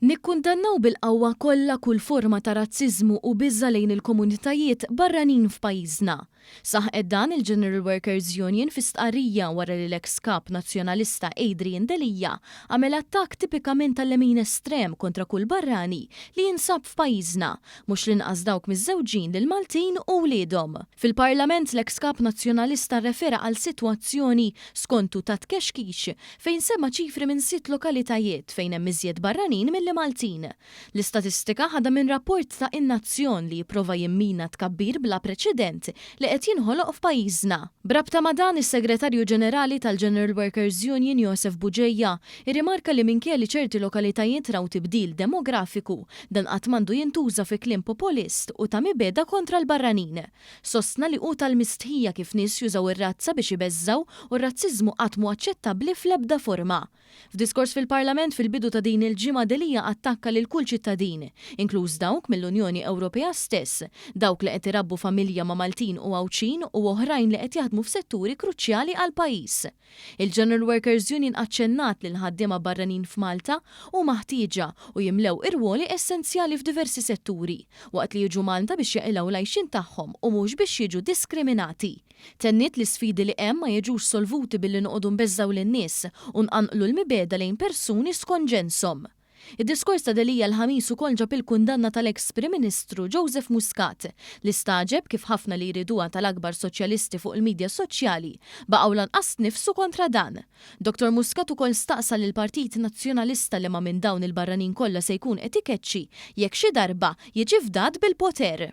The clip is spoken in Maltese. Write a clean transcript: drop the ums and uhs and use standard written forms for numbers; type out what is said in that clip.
Nikkundannaw bil-qawwa kollha kull forma ta' razziżmu u biża' lejn il-komunitajiet barranin f'pajjiżna. Saħqet dan il-General Workers Union fi stqarrija wara li l-eks Kap Nazzjonalista Adrian Delia għamel attakk tipikament tal-lemin estrem kontra kull barrani li jinsab f'pajjiżna, mhux l-inqas dawk miżżewġin lil Maltin u wliedhom. Fil-Parlament l-eks Kap Nazzjonalista rrefera għal sitwazzjoni skontu ta' tkexkix fejn semma ċifri minn sitt lokalitajiet fejn hemm iżjed barranin milli Maltin. L-istatistika ħadha minn rapport ta' In-Nazzjon li jipprova jimmina t-tkabbir bla preċedent li qed jinħoloq f'pajjiżna. B'rabta ma' dan, is-Segretarju Ġenerali tal-General Workers Union Josef Bugeja irrimarka li minkejja li ċerti lokalitajiet raw tibdil demografiku, dan qatt m'għandu jintuża fi kliem popolist u ta' mibegħda kontra l-barranin. Sostna li hu tal-mistħija kif nies jużaw ir-razza biex ibeżżgħu u r-razziżmu qatt mhu aċċettabbli fl-ebda forma. F'diskors fil-Parlament fil-bidu ta' din il-ġimgħa Delia attakka lil kull ċittadin, inkluż dawk mill-Unjoni Ewropea stess, dawk li qed irabbu familja ma' Maltin u Għawdxin u oħrajn li qed jaħdmu f'setturi kruċjali għall-pajjiż. Il-General Workers Union aċċennat li l-ħaddiema barranin f'Malta huma ħtieġa u jimlew irwoli essenzjali f'diversi setturi, waqt li jiġu Malta biex jaqilgħu l-għajxien tagħhom u mhux biex jiġu diskriminati. Tenniet li sfidi li hemm ma jiġux solvuti billi noqogħdu nbeżżgħu lin-nies u nqanqlu l-mibegħda lejn persuni skont ġenshom. Id-diskors ta' Delia l-Ħamis ukoll ġab il-kundanna tal-eks Prim Ministru Joseph Muscat li stagħġeb kif ħafna li jriduha tal-akbar soċjalisti fuq il-midja soċjali baqgħu lanqas tniffsu kontra dan. Dottor Muscat ukoll staqsa lill-Partit Nazzjonalista liema minn dawn il-barranin kollha se jkun qed ikeċċi jekk xi darba jiġi fdat bil-poter.